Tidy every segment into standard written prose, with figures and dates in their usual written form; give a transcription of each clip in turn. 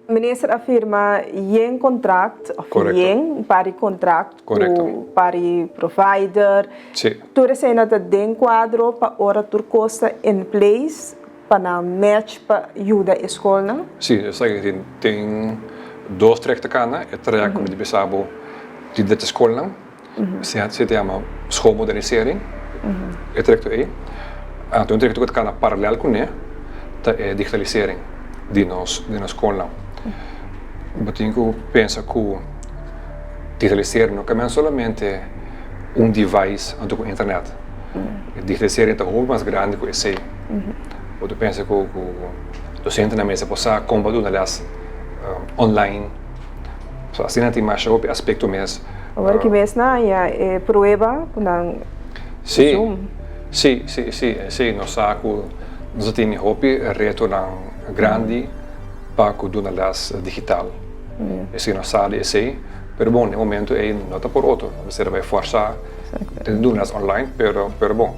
Minister a firma yen contract of yen un par di contract cu par di provider. Tur esei ta den cuadro pa ora tur cos ta in place pa nan match pa yuda e scolnan? Si, esaki tin dos trajecto cana. E trajecto cu mi bisa bo di drecha scolnan, esey ta yama schoolmodernisering, e trajecto ey. Anto un trajecto cu ta cana paralel cune ta e digitalisering di nos scolnan. Bo tin cu pensa cu digitalisering no ta solamente un device anto cu internet. Digitalisering ta hopi mas grandi cu esey. Bo ta pensa cu docentenan mester por sa con pa duna les online. So asina tin mas hopi aspecto mes. Awor cu mes na ya e prueba cu nan Zoom. Si, nos sa cu nos tin hopi retonan grandi pa cu duna les digital. Esey nos sa di esey, pero bon, na momento ey no ta por otro. Nos bay forsa di duna les online, pero bon.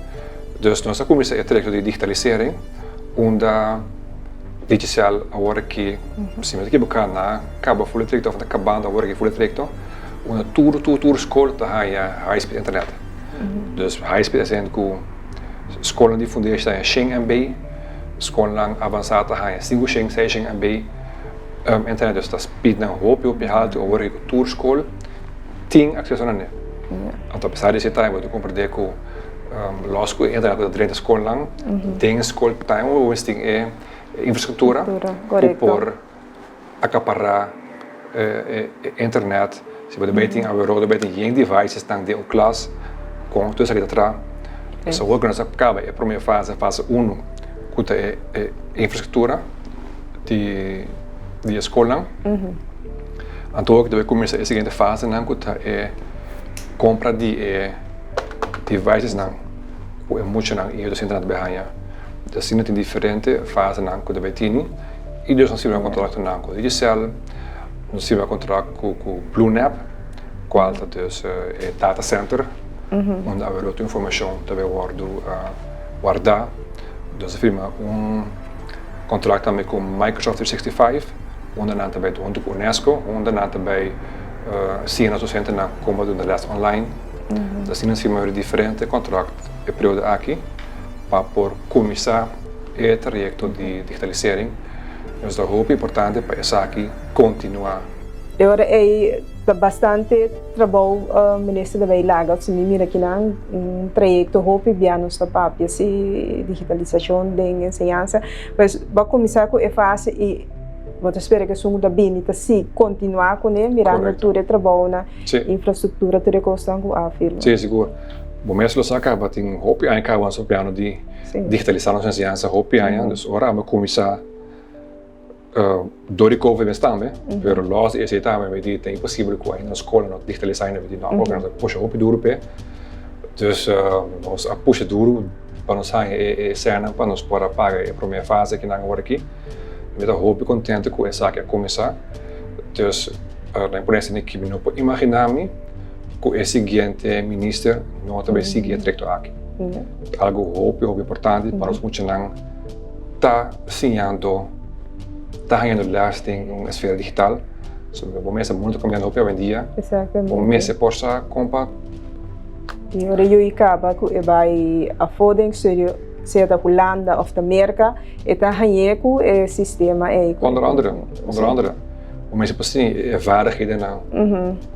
Dus nos a cuminsa e trajecto di digitalisering, unda Digicel awor aki, si mi no ta ekiboca, nan a caba full e trajecto of nan ta cabando awor aki full e trajecto, unda tur scol ta haya high speed internet. Dus high speed esey cu scolnan di fundeshi ta haya 100 MB, scolnan avansa ta haya 500, 600 MB internet. Dus ta speednan hopi hopi halto awor aki cu tur scol tin acceso na ne. Anto apesar di esey ta bo ta comprende cu los cu internet ta drenta scolnan, den scol tambe bo tin e infrastructura cu por acapara internet. Si bo bay tin awe bay tin yen devices nan den un klas con tur esaki ta traha. So awor cu nos a caba e prome fase, fase 1, cu ta e infrastructura di e scolnan. Anto awor cu ta cuminsa e siguiente fasenan, cu ta e compra di e devices nan cu e muchanan y e docentenan ta bay haya. Asina tin diferente fasenan cu ta bay tini y dus nos firma contractonan cu Digicel, nos firma contract cu BlueNap, cual ta dus e data center unda awe tur informacion ta bay wordo warda. Dus a firma un contract tambe cu Microsoft 365, unda nan ta bay hunto cu UNESCO, unda nan ta bay siña nos docentenan con pa duna les online. Asina nos firma diferente contract e periodo aki pa por cuminsa e trayecto di digitalisering. Nos ta hopi importante pa esaki continua. E ora ey ta bastante trabou minister ta bay laga si mi mira akinan un trayecto hopi bia nos ta papia si digitalisacion den enseñansa. Pues bo a cuminsa cu e fase y bo ta spera cu esun ta bini ta si continua cune mirando tur e trabounan, infrastructura, tur e cosnan cu a firma. Si, sigur. Bo mes lo sa caba tin hopi aña caba nos papiando di digitalisa nos enseñansa hopi aña. Dus ora abo cuminsa door di COVID mes tambe, pero los di esey tambe mi di ta imposibel cu ainda nos scola no digitalisa ainda. Mi di no, porque nos a pusha hopi duro p'e. Dus nos a pusha duro pa nos haña e esena pa nos por a paga e prome fase kinan awor aki. Mi ta hopi contento cu esaki a cuminsa. Dus na imponencia di ki mi no por imagina mi cu e siguiente minister no ta bay sigui e trayecto aki. Algo hopi hopi importante pa nos muchanan ta siñando, ta hañando les den un esfera digital. So bo mester mundo ta cambiando hopi awendia. Bo mester por sa con pa Y ora yu caba cu e bay afo den studio, sea ta Hulanda of ta Merca, e ta hañe cu e sistema ey. Onder andere. Bo mester por siña e vaardighedennan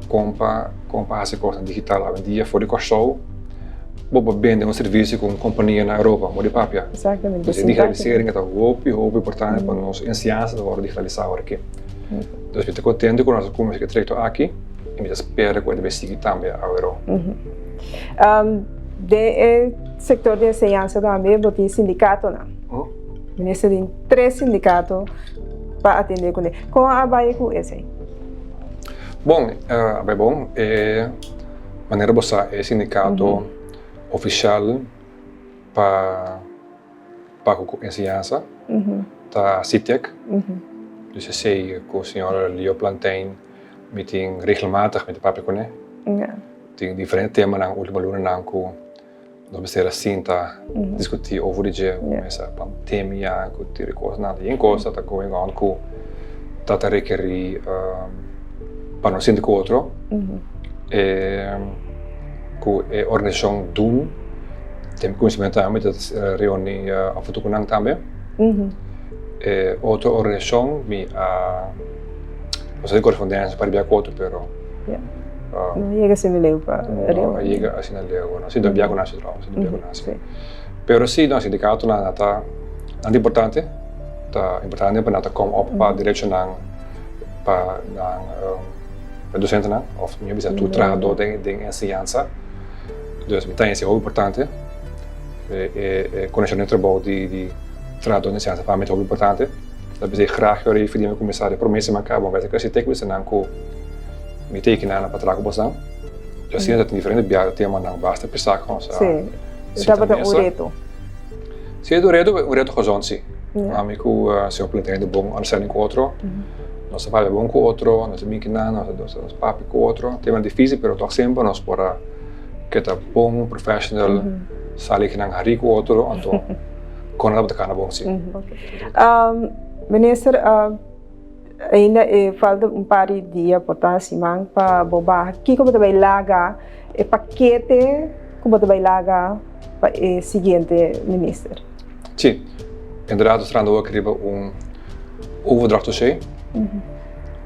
con pa haci cosnan digital awendia for di Corsou. Bo por bende un servicio cu un compania na Europa, mo di papia. Dus e digitalisering ta hopi hopi importante pa nos enseñansa ta wordo digitalisa awor aki. Dus mi ta contento cu nos a cuminsa cu e trayecto aki y mi ta spera cu e ta bay sigui tambe awor. Den e sector di enseñansa tambe bo tin sindicatonan. Minister tin tres sindicato pa atende cune. Con a bay cu esey? Bon, a bay bon. E manera bo sa, e sindicato oficial pa cu enseñansa ta SITEK. Dus esey cu señor Leo Plantein mi tin regelmatig mi ta papia cune. Tin diferente temanan ultimo lunanan cu nos mester a sinta discuti over di dje, mesa pandemia cu tur e cosnan. Tin cos ta going on cu Ta rekerí pa nos sinti ku otro, ku e organisashon DUN, den mi konosementu tambe ta reuní af en toe ku nan tambe. E otro organisashon mi a nos a tin korespondensia pa riba ku otro pero No yega asina leu pa No a yega asina leu, no si no bia ku nan si trouwens, si no bia ku nan si. Pero si no sindikatonan ta nan ta importante. Ta importante pa nan ta kom op pa derechonan pa nan pa docentenan of mi a bisa tur trahador den den enseñansa. Dus mi ta hesei hopi importante. E e konekshon den trabou di di trahador den enseñansa pa mi ta hopi importante. Ta bisa graag yora rifi di mi kuminsá di promé siman kaba bo a kasi tek bisa nan ku mi ta yeki pa traha ku bosnan. I asina ta tin diferente biaha temanan basta pisá ku nos a sinta mesa. Si e ta un reto, un reto gezond si. Ami ku señor Plantenga ta bon understanding ku otro. Nos ta papia bon ku otro, nos ta bin kinan, nos ta papia ku otro. Tema dificil pero toch semper nos por a keda bon, professional, sali kinan hari ku otro, anto kon a tabata kana bon si. Minister, ainda e falta un par di dia por ta siman pa bo baha. Kiko bo ta bai laga e pakete ku bo ta bai laga pa e siguiente minister? Sí, inderdaad nos trahando awor riba un overdrachtdossier.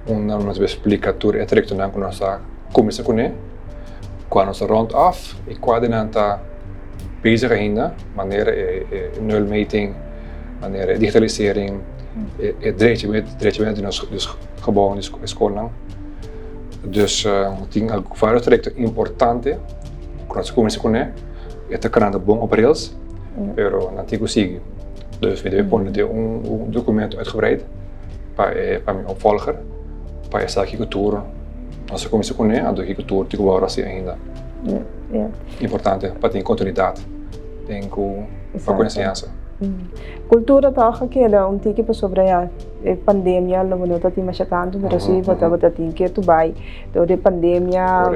Unda nos ta splika tur e trayectonan ku nos a kuminsá kuné, kua nos a rond af i kua di nan ta bezig ainda, manera e nulmeting, manera e digitalisering, e drechamentu di nos gebouwen, di skolnan. Dus tin varios trayecto importante ku nos a kuminsá kuné, e ta kanando bon op rails, pero nan tin ku sigui. Dus mi debe pone den un documento uitgebreid pa e pa mi opvolger, pa e sa kiko tur nos a kuminsá kuné, anto kiko tur tin ku wòrdu hasi ainda. Importante pa tin kontinuidat den ku pa ku enseñansa. Kultura tòg a keda un tiki pasobra ya e pandemia lo no ta tin masha tantu, pero si bo tabata tin ke tu bai dor di e pandemia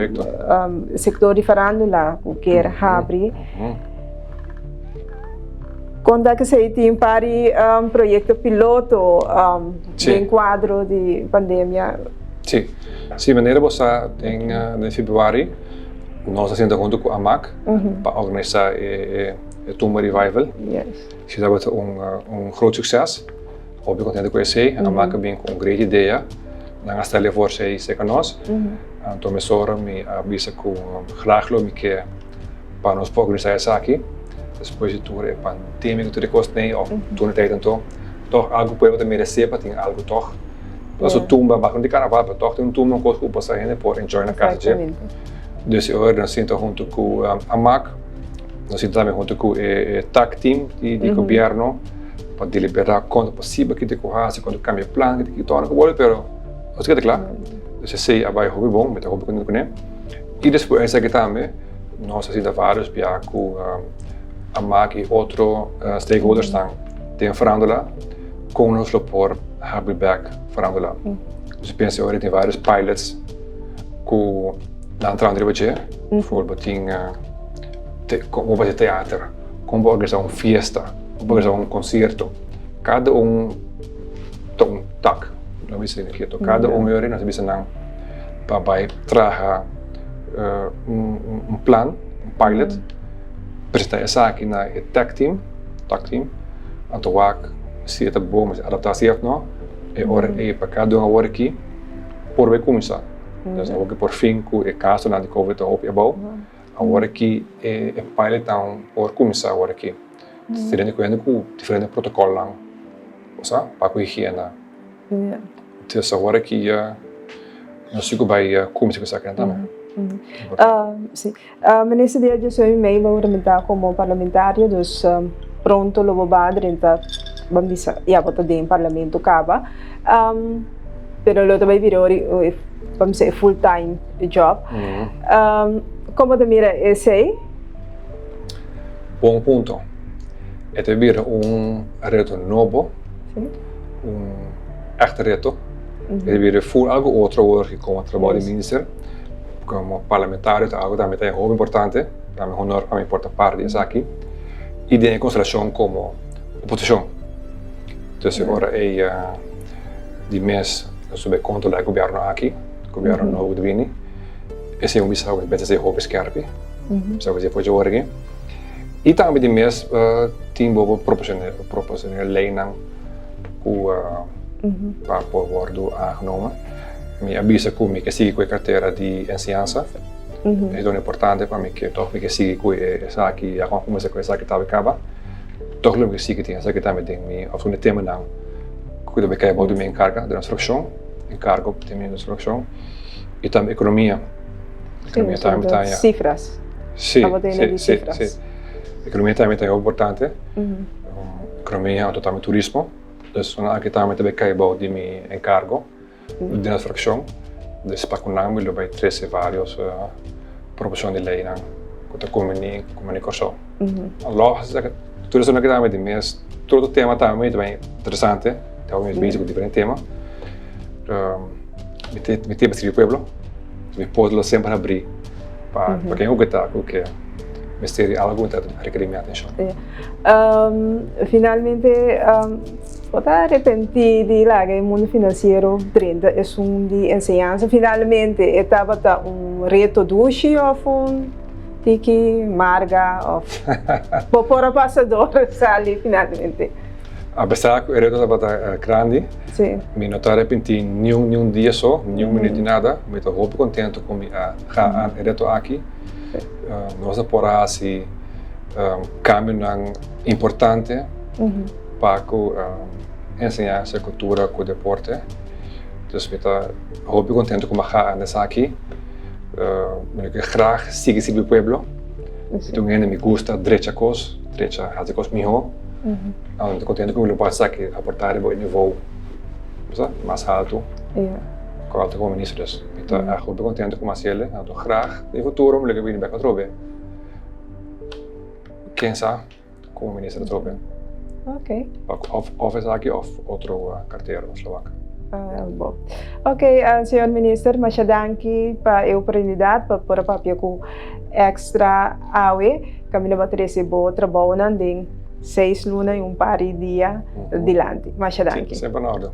sektor di farandula ku kier habri. Konta ku esei tin par di proyekto piloto den kuadro di pandemia. Si, si manera bo sa den den februari nos a sinta huntu ku AMAC pa organisá e e Tumba Revival. Si tabata un un groot sukses. Hopi kontento ku esei. AMAC a bin ku un great idea. Nan a stel e for esei serka nos. Anto mesora mi a bisa ku graag lo mi ke pa nos por organisá esaki. Despues di tur e pandemia ku tur e kos nei òf tur e tijd anto, tòg algu pueblo ta meresé pa tin algu tòg. Pasobra su tumba bak no di karnaval pero tòg tin un tumba un kos ku pasa hende por enjoy na kas dje. Dus e ora nos sinta huntu ku AMAC, nos sinta tambe huntu ku e tak team di gobièrnu pa deliberá kon ta posibel kiko ku hasi, kon ta kambia plan, kiko torna ku bolbe pero nos a keda kla. Dus esei a bai hopi bon, mi ta hopi kontentu kuné. I despues esaki tambe nos a sinta varios bia ku AMAC i otro stakeholdersnan den farándula kon nos lo por habri bek farándula. Nos a pensa ora tin varios pilots ku nan trahando riba dje, bijvoorbeeld tin kon bo hasi teater, kon bo organisá un fiesta, kon bo organisá un konsierto. Kada un ta un tak, no bisa den keto. Kada un yori nos a bisa nan pa bai traha un plan, un pilot, presenta esaki na e tech team, tak team, anto wak si e ta bon, si adapta si of no, e ora ei pa kada un awor aki por bai kuminsá. Entonces awor ki por fin ku e kasonan di covid ta hopi abou, awor aki e pilotnan por kuminsá awor aki. Teniendo kuenta ku diferente protokolnan, bo sa, pa ku higiena. Entonces awor aki ya nos tin ku bai kuminsá ku esaki tambe. Si. Minister di Educacion y mei bo rementa como parlamentario, dus pronto lo bo ba drenta, ban bisa, ya bo ta den parlamento caba, pero lo ta bay bira ora ban bisa e full time job. Como bo ta mira esey? Bon punto. E ta bira un reto nobo, un echt reto. E ta bira full algo otro awor ki como trabou di minister. Como parlamentario ta algo tambe ta hopi importante, ta mi honor pa mi por ta parti di esaki y den e consideracion como oposicion. Entonces ora ey di mes. Nos ta bay controla e gobierno aki, gobierno nobo cu ta bini. Esey un bisa cu mester ser hopi skerpi, bisa cu esey for dje. Y tambe di mes tin bo por proporciona leynan cu pa por wordo aangenomen. Mi a bisa cu mi ke sigui cu e cartera di enseñansa. E ta importante pa mi ke toch mi ke sigui cu esaki, ya cu a cuminsa cu esaki tawe caba, toch lo mi ke sigui tin esaki tambe den mi, of un temanan cu ta bay cay bou di mi encarga den nos fraccion, encargo den mi nos fraccion, y tambe economia. Economia tambe ta ya. Cifras. Si, si, si, si. Economia tambe ta heel importante. Economia anto tambe turismo. Dus aki tambe ta bay cay bou di mi encargo den nos fraccion. Dus pa cu nan mi lo bay trece varios proposicion di leynan cu ta conveni conveni Corsou. Los tur esaki tambe di mes tur otro tema tambe ta bay interesante. Ta bay bezig cu diferente tema. Mi ta sirbi pueblo. Mi porta lo semper habri pa pa ken cu ta cu ke mester di algo cu ta rekeri mi atencion. Finalmente, bo ta arepenti di laga e mundo financiero drenta esun di enseñansa? Finalmente e tabata un reto dushi of un tiki marga of bo por a pasa door sali finalmente? Apesar cu e reto tabata grandi, mi no ta arepenti niun niun dia so, niun minuut di nada. Mi ta hopi contento cu mi a gaan e reto aki. Nos a por a haci cambionan importante pa cu enseñansa, cultura cu deporte. Dus mi ta hopi contento cu mi a gaan esaki. Mi lo ke graag sigui sirbi pueblo. Mi ta un hende mi gusta drecha cos, drecha haci cos miho. Mi ta contento cu mi lo por haci esaki, aporta riba e nivo mas halto cu alto como minister. Dus mi ta hopi contento cu mi a haci el. Anto graag den futuro mi lo ke bini bek atrobe. Ken sa como minister atrobe. Of esaki of otro cartera nos lo wak. Bo. Ok, señor minister, masha danki pa e oportunidad pa por a papia cu Extra awe. Caminda bo a trece bo trabounan den 6 luna y un par di dia dilanti. Masha danki. Si, semper na orde.